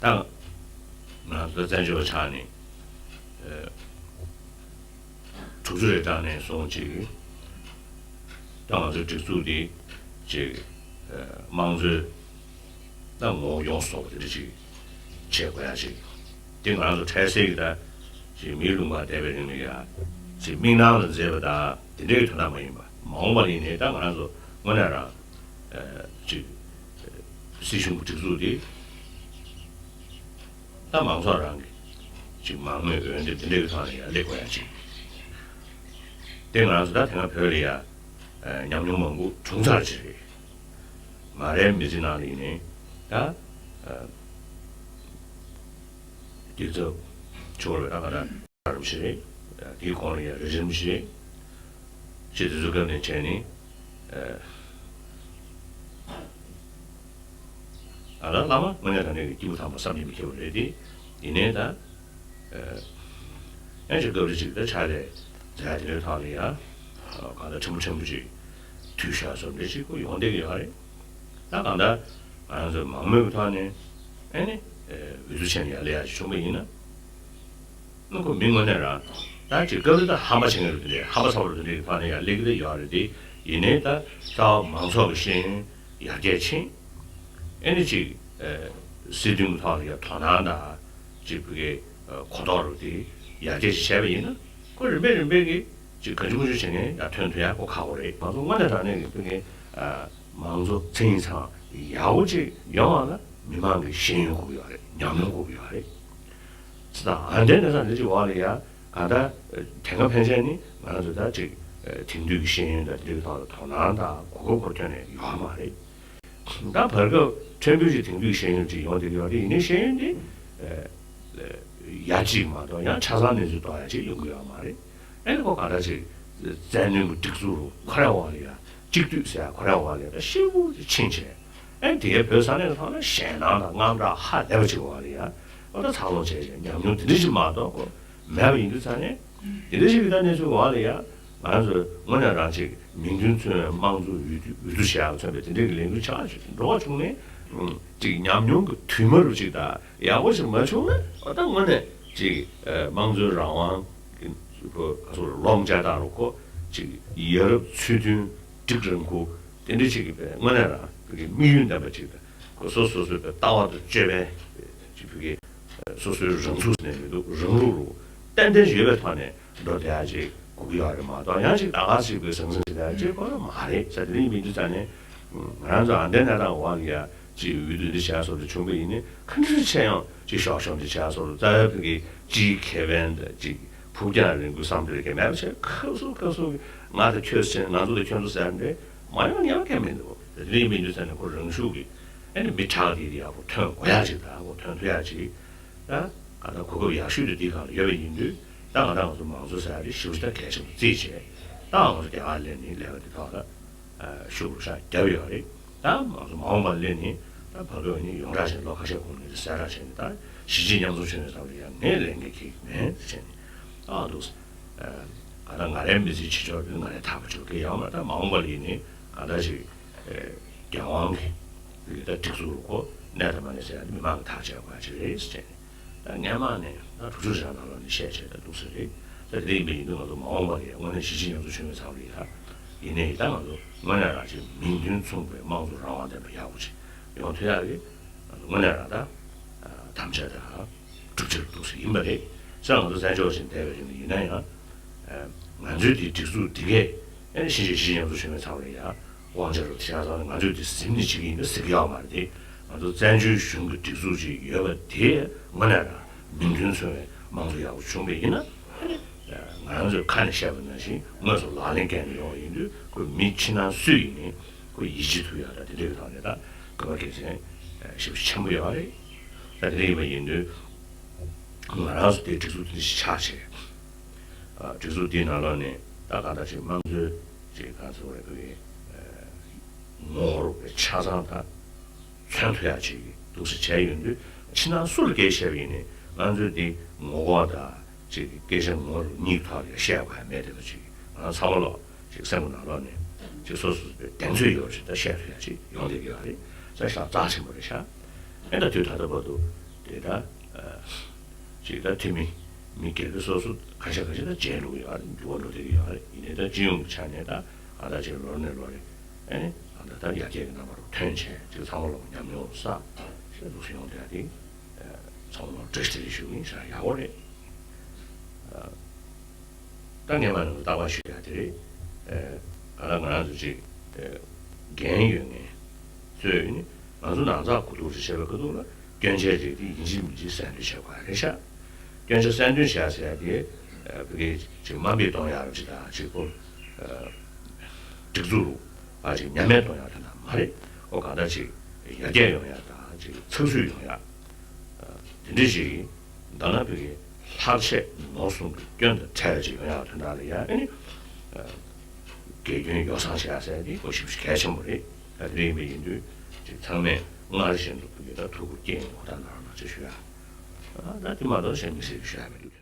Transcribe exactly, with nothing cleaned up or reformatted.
ད་ང་ཚོ་བཙན་བྱོལ་བ་ཆགས་ནས་ཨ་དྲུག་ཅུ་རེ་གྲངས་ནས་བཟུང་ཅིག་ད་ང་ཚོའི་སྒྲིག་འཛུགས་འདི་ཅིག་ཨ་དམངས་གཙོའི་ད་ངོ་བོ་ཡོངས་སུ་རྫོགས་པ་དེ་འདྲ་ཅིག་བྱེད་དགོས་ཡ་ཅིག་དེ་ང་ཚོ་འཕྲལ་སེལ་གྱི་ད་ཅིག་མིའི་ལུང་པར་བསྡད་པའི་རིང་ལ་ཡ་ཅིག་དམིགས་སྣང་ལ་མཛེས་པ་དང་དེ་འདྲའི་དོན་དག་མ་ཡིན་པ། མ་འོངས་པ་ལ་ཡིན་ནའི་ད་ང་རང་ཚོ་དངོས་གནས་རང་ཨ་ཅིག་སྲིད་གཞུང་གི་སྒྲིག་འཛུགས་འདི་ད་མང་ཚོགས་རང་གི་ཅིག་མང་མོས་འོས་འདེམས་དེ་འདྲའི་ཐོག་ནས་ཡར་སླེབས་དགོས་ཡ་ཅིག་དེ་ང་རང་ཚོ་ད་དེ་སྔ་བོད་ལ་ཡ་ཨ་ཉམས་མྱོང་མང་པོ་བྱུང་ཚར་ཅིག་རེད། ང་རའི་མི་ཚེ་ནང་ལ་ཡིན་ནའི་ད་ཨ་སྐྱིད་ཚབ་ཆོར་བའི་ད་ག་ད་རམ་ཞིག་རེད། དེའི་གོང་ལ་ཡ་རི་རིམ་ཞིག་རེད། ཅེས་དེ་ཚོའི་སྐབས་ནས་བྱས་ནས་ཨ་ཨ་ད་བླ་མ་དངོས་གནས་དྲང་གནས་ཀྱི་སྐྱེས་བུ་དམ་པ་བསམ་གྱིས་མི་ཁྱབ་པ་རེད་དེ། ཡིན་ནའི་ད་ཨ་ཡང་ཅིག་སྐབས་རེ་ཅིག་ད་ཕྱག་ལས་མཛད་དེ་འདྲའི་ཐོག་ལ་ཡ་གང་ལྟར་ཕྲན་བུ་ཕྲན་བུ་ཅིག་འཐུས་ཤོར་སོགས་འདྲ་ཅིག་ཁོ་ཡོང་བསྡད་ཀྱི་ཡོད་རེད། ད་གང་ལྟར་ང་རང་ཚོའི་མང་མོས་ཀྱི་ཐོག་ནས་ཨ་ནི་ཨ་འོས་བསྡུ་བྱས་ནས་ཡར་སླེབས་ཡ་ཅིག་བྱུང་པ་ཡིན་ན། ཨ་ཁོ་མི་དངོས་གནས་རང་ད་ཅིག་སྐབས་རེ་ད་ཧམ་པ་བྱེད་མཁན་རེད་དེ་འདྲས། ཧམ་པ་ཚ་པོ་རེད་དེ་འདྲས་ཀྱི་ཐོག་ནས་ཡར་སླེབས་ཀྱི་ད་ཡོད་རེད་དེ། ཡིན་ནའི་ད་རྩ་བ་མང་ཚོགས་ཀྱི་ཤེས་ཡོན་ཡར་རྒྱས་ཕྱིན། ཨ་ནི་ཅིག་ཨ་སྲིད་དོན་གྱི་ཐོག་ལ་ཡ་དོ་སྣང་དང་ཅིག་བོད་སྐད་གོ་རྟོགས་རུ་དེ་ཡར་རྒྱས་ཅིག་བྱས་པ་ཡིན་ན། ཁོ་རིམ་པས་རིམ་པས་ཀྱིས་ཅིག་གང་བྱུང་མང་བྱུང་བྱེད་མཁན་ཡར་ཐོན་ཐུབ་ཡ་ཁོ་ཁག་པོ་རེད། ང་ཚོ་དངོས་གནས་དྲང་གནས་ཀྱི་བོད་སྐད་ཨ་མང་གཙོ་མཚན་ཉིད་ཚང་ཡག་པོ་ཅིག་ཡོང་བ་ལ་མི་མང་གི་ཤེས་ཡོན་དགོས་ཀྱི་ཡོད་རེད། ཉམས་མྱོང་དགོས་ཀྱི་ཡོད་རེད། ཙི་ད་ཨ་འདྲའི་གནས་སྟངས་འདི་ཅིག་འོག་ལ་ཡ་གང་ལྟར་དེ་སྔ་ཕན་ཆད་ནི་ང་རང་ཚོ་ད་ཅིག་དེང་དུས་ཀྱི་ཤེས་ཡོན་དང་དེ་འདྲའི་ཐོག་ལ་དོ་སྣང་དང་གོ་སྐབས་ཁོ་ཐོན་ནས་ཡོད་མ་རེད། ད་བར་སྐབས་ཕྲན་བུ་ཅིག་དེང་དུས་ཤེས་ཡོན་ཅིག་ཡོང་བསྡད་ཀྱི་ཡོད་རེད། ཡིན་ནའི་ཤེས་ཡོན་འདི་ཡ་གཅིག་མ་གཏོགས་ཡང་ཆ་ཚང་གནས་ཚུལ་རྟོགས་ཡ་ཅིག་ཡོང་གི་ཡོད་མ་རེད། ཨ་ནི་ཁོ་ག་འདྲ་ཅིག་བཙན་གནོན་གྱི་སྒྲིག་འཛུགས་ཁོ་རའི་འོག་ལ་ཡ་གཅིག་སྡུད་ཟེར་ཡ་ཁོ་རའི་འོག་ལ་ཡ་ད་ཤེས་བུ་ཅིག་ཕྱིན་བྱས། ཨ་ནི་དེ་གའི་བོད་ས་གནས་ཀྱི་ཐོག་ལ་ཞེད་སྣང་དང་དངངས་སྐྲག་ཧ་ལས་པ་ཅིག་འོག་ལ་ཡ་ཨོ་ད་འཚར་ལོངས་བྱས་བྱས་ཉམས་མྱོང་དེ་འདྲ་ཅིག་མ་གཏོགས་ཁོ་མེད་པ་ཡིན་དུས་ཙང་ནས། དེ་འདྲ་ཞིག་གི་ད་གནས་ཚུལ་འོག་ལ་ཡ་ང་ཚོས་དངོས་གནས་རང་ཅིག་མིང་དོན་མཚུངས་པའི་དམངས་གཙོ་འོས་བསྡུ་འོས་བསྡུ་བྱེད་ཡག་མཚོན་པའི་དེ་འདྲའི་གི་ལས་འགུལ་ཆགས་ཤིག་འགྲོ་བ་བྱུང་ནས། ཅིག་ཉམས་མྱོང་གི་དུས་མ་རུ་ཅིག་ད་ཡག་པོ་ཞིག་མ་བྱུང་ན། ཨ་ད་དངོས་གནས་ཅིག་ཨ་དམངས་གཙོའི་རང་དབང་གི་ཁོ་ག་ཚོད་ལོག་འཇགས་དང་རུ་ཁོ་ཅིག་ཡ་རབས་ཚུལ་མཐུན་སྒྲིག་རང་ཁུ་དེ་འདྲ་ཅིག་གི་དངོས་གནས་རང་གི་དམིགས་ཡུལ་ལྡན་པ་ཅིག་དང་ཁོ་སོ་སོ་སོའི་ལྟ་བ་དང་སྤྱོད་པའི་ཅིག་བོད་ཀྱི་སོ་སོའི་རང་ཚུགས་ནས་མི་འདུག་རང་ལུགས་རུ་ཏན་ཏན་ཡོད་པའི་ཐོག་ནས་འགྲོ་བསྡད་ཡ་ཅིག་དགོས་ཀྱི་ཡོད་རེད་མ་གཏོགས། ཡང་ཅིག་ད་ག་ཅིག་པའི་ཟང་ཟིང་ཞིག་ད་ཅིག་ཁོ་རང་མ་རེད་ཟེར། དེ་རིང་མི་འདུག་ཙང་ནས་ང་རང་ཚོ་ཨ་འདྲའི་གནས་སྟངས་འོག་ལ་ཡ་ཅིག་འོས་བསྡུ་འདི་བྱས་སོགས་དེ་བྱུང་པ་ཡིན་ནའི་ག་འདྲ་བྱས་ཡང་ཅིག་ཤོག་ཤོག་འདི་བྱས་སོགས་རྩ་བའི་བོད་ཀྱི་སྤྱིའི་ཁེ་ཕན་དང་ཅིག་ཕུགས་རྒྱང་རིང་པོའི་བསམ་བློ་གལ་མེད་པ་བྱས། ཁ་སུ་ཁ་སུ་ང་དང་ཁྱོད་ཟེར་ང་ཚོ་དང་ཁྱོད་ཚོ་ཟེར་འདྲ་མ་ཡོང་ངེས་པ་གལ་མི་འདུག་དེ་རིང་མི་འདུག་ཙང་ནས་ཁོ་རང་ཤུགས་ཀྱིས་ཨ་ནི་མི་དྲག་དེ་དེ་ཡག་པོ་ཐོན་དགོས་ཡ་ཅིག་དང་ཁོ་ཐོན་ཐུབ་ཡ་ཅིག་ད་ང་ད་གོ་སྐབས་ཡག་ཤོས་དེ་འདི་སྒང་ལ་ཡོད་པ་ཡིན་དུས། ད་ང་ད་ང་ཚོ་མང་གཙོ་ཟེར་ཡ་དེ་ཞེ་པོ་ཅིག་ད་གལ་ཆེན་པོ་བརྩིས་བྱས། ད་ང་ཚོ་རྒྱ་གར་སླེབས་ནས་ལས་ཀ་འདི་ཐོག་ལ་ཤུགས་རུ་ཤ་བརྒྱབ་ཡོད་རེད། ད་ང་ཚོ་མ་འོངས་པ་སླེབས་ནས་ད་བར་སྐབས་ནས་ཡོངས་གྲགས་བྱས་ལོ་ཁ་ཤས་གོང་ནས་གསལ་བསྒྲགས་བྱས་ནས་ད་གཞིས་བྱེས་མཉམ་འཛོམས་ཆེན་མོའི་ཐོག་ལ་ཡང་ངས་ལས་འགན་འཁྱེར་གྱི་མེད་ཟེར་བྱས་ནས། ཨ་འདུག་ད་ང་རའི་མི་ཚེའི་བྱེད་ཕྱོགས་དེ་ང་རས་ཐག་པ་ཆོད་ཀྱི་ཡོད་མ་རེད། ད་མ་འོངས་པ་ལ་ཡིན་ནའི་ང་ད་ཅིག་རྒྱལ་དབང་གི་ད་སྒྲིག་འཛུགས་རུ་ཁོ་གནས་དང་མ་གནས་ཟེར་ཡ་མི་མང་གི་ཐག་བཅད་དགོས་ཡ་ཅིག་རེད་ཟེར་བྱས་ནས། ད་སྔན་མ་ནས་ད་དྲུག་ཅུ་རེ་གྲངས་ནང་ལོགས་ནས་བཤད་བྱས་ད་འདུག་ས་རེད། ད་དེ་འདྲ་ཡིན་པ་ཡིན་དུས་ང་ཚོ་མ་འོངས་པ་ལ་ཡང་དངོས་གནས་གཞིས་བྱེས་མཉམ་འཛོམས་ཆེན་མོའི་ཚབ་ལ་ཡ་ཡིན་ནའི་ད་ང་ཚོ་དངོས་གནས་རང་ཅིག་མིང་དོན་མཚུངས་པའི་དམངས་གཙོ་རང་དབང་ལྡན་པ་ཡག་པོ་ཅིག་ཡོང་ཐུབ་ཡག་གི་ང་ཚོ་དངོས་གནས་རང་ད་དམ་བཅའ་དང་གྲུབ་འབྲས་འདུག་ས་ཡིན་པ་རེད། ས་ང་ཚོ་བཙན་བྱོལ་བ་ཞིག་བསྡད་པའི་རིང་ལ་ཡིན་ན་ཡང་ང་ཚོའི་དེ་སྒྲིག་འཛུགས་འདི་གས་ཨེ་གཞིས་བྱེས་གཞིས་བྱེས་མཉམ་འཛོམས་ཆེན་མོའི་ཚབ་ལ་ཡ་དབང་ཆ་རུ་ཐེ་ཆགས་ཚང་ནས་ང་ཚོས་དེ་ཟིན་ནས་བྱེད་ཀྱི་ཡིན་པ་ཟེར་གྱི་ཡོད་མ་རེད་དེ། ང་ཚོ་བཙན་བྱོལ་གཞུང་གི་སྒྲིག་འཛུགས་ཅིག་ཡོད་པ་དེ་དངོས་གནས་རང་མིང་དོན་མཚུངས་པའི་དམངས་གཙོ་ཡག་པོ་བྱུང་བ་ཡིན་ན། ང་རང་ཚོས་ཁ་ནས་བཤད་པ་ནང་བཞིན་དངོས་སུ་ལག་ལེན་བཀལ་ནས་ཡོང་བ་ཡིན་དུས་ཁོས་མི་ཕྱི་ནང་སུ་ཡིན་ནའི་ཁོས་ཡིད་ཆེས་ཐུབ་ཡག་དང་དེ་འདྲའི་ཐོག་ནས་ད་དགོས་པ་གལ་ཆེན་ཞེ་པོ་ཆེན་པོ་ཡོད་རེད། ད་དེ་འདྲ་ཡིན་པ་ཡིན་དུས་ང་རང་ཚོ་དེ་སྒྲིག་འཛུགས་དེ་འདྲ་ཞིག་ཆགས་བྱས། སྒྲིག་འཛུགས་དེའི་ནང་ལོགས་ནས་ད་གང་ལྟར་ཅིག་དམངས་གཙོའི་ཅིག་གང་ཟེར་དགོས་རེད། བོད་ཀྱི་ངོ་བོ་རུ་ཆ་ཚང་དང་མཚོན་ཐུབ་ཡག་ཅིག་འདུག་སེ་བྱས་ཡོང་དུས་ཕྱི་ནང་སུ་ལ་སྐད་བཤད་པ་ཡིན་ནའི་ང་ཚོས་འདི་ངོ་ལྐོག་དང་ཅིག་སྐད་ཆ་ངོ་རུ་གཉིས་ཐོག་ལ་བཤད་དགོས་ཡ་མེད་བསྡད་པ་ཅིག་ང་རང་ཚང་མ་ལོག་ཅིག་སེམས་ཀྱི་ནང་ལོགས་ནས་ཅིག་སོ་སོ་སོའི་གདེང་ཚོད་ཡོད་ཅིག་ད་བཤད་ཐུབ་ཡག་ཅིག་ཡོང་བསྡད་ཀྱི་ཡོད་རེད། ས་ཞག་རྩ་ཆེན་པོ་རེད་ཤག་ཨེ་ད་དུས་ད་ལྟ་བར་དུ་ དེ་ད་ཅིག་ད་འཐུས་མི་མི་སྒེར་གྱི་སོ་སོ་ཁ་ཤས་ཁ་ཤས་ད་བརྗེད་འགྲོ་གི་ཡོད་རེད། འགྱུར་བ་འགྲོ་བསྡད་ཀྱི་ཡོད་རེད། ཡིན་ནའི་ད་སྤྱི་ཡོངས་ཀྱི་ཆ་ནས་ད་ཨ་ད་ཅིག་ལོ་ནས་ལོ་རེ་ཨ་ནི་ཨ་ད་ད་ཡར་རྒྱས་ཀྱི་རྣམ་པ་རུ་ཐོན་བྱས་ཅིག་ཚང་མ་ལོ་ཉམས་མྱོང་བསགས་བྱས་འདུག་སེ་ཡོང་བསྡད་ཡ་དེ་ཚང་མ་ལ་བཀྲ་ཤིས་བདེ་ལེགས་ཞུ་གི་ཡིན་ཟེར་ཡག་པོ་རེད། ད་ངས་མ་ནུ་རྟག་པར་ཞུ་ཡ་དེ་རེད། ཨེ། ག་ལ་ང་རང་ཚོ་ཅིག་ཨེ། འགན་ཡོད་མཁན་ཚོས་ནི་ང་ཚོ་ནང་ཚགས་གོ་བསྡུར་ཅིག་བྱས་པའི་ཁ་ཐུག་ལ་སྐྱོན་ཆའི་རིགས་དེ་ཡིན་གཅིག་མིན་གཅིག་གསལ་འདོན་བྱེད་དགོས་རེད་ཤག་སྐྱོན་ཆ་གསལ་འདོན་བྱས་ཟེར་ཡ་དེ་ཨེ། བོད་སྐད་ཅིག་དམའ་འབེབས་གཏོང་ཡག་རེད་ཅིག་དང་ཅིག་པོ་ཨེ། སྒྲིག་འཛུགས་རུ་ཨ་ཅིག་ཉམས་དམས་གཏོང་ཡག་དོན་དག་མ་རེད། ཨོ་གང་ལྟར་ཅིག་ཡར་རྒྱས་ཡོང་ཡག་དང་ཅིག་ཚགས་ཚུད་ཡོང་ཡག་དེ་འདྲ་ཞིག་ཡིན། ད་ནང་བོད་ཀྱི་ལྷག་ཆད་ནོར་གསུམ་གྱི་སྐྱོན་དང་བྲལ་བ་ཅིག་ཡོང་ཡག་དོན་དག་ལ་ཡ་ཨ་ནི་དགེ་སྐྱོན་ཡོ་བསྲང་བྱེད་ཡག་ཟེར་ཡ་འདི་ཁོ་ཞེ་པོ་ཅིག་གལ་ཆེན་པོ་རེད། ད་དེ་འདྲ་ཡིན་པ་ཡིན་དུས་ཅིག་ཚང་མས་སྔར་བཞིན་དུ་བོད་ཀྱི་ད་ཐུགས་ཁུར་བསྐྱེད་ནས་ཧུར་ཐག་གནང་རོགས་གནང་ཅེས་ཞུ་ཡ། ད་དེ་མ་གཏོགས་གཞན་དམིགས་བསལ་གྱི་ཞུ་ཡ་མི་འདུག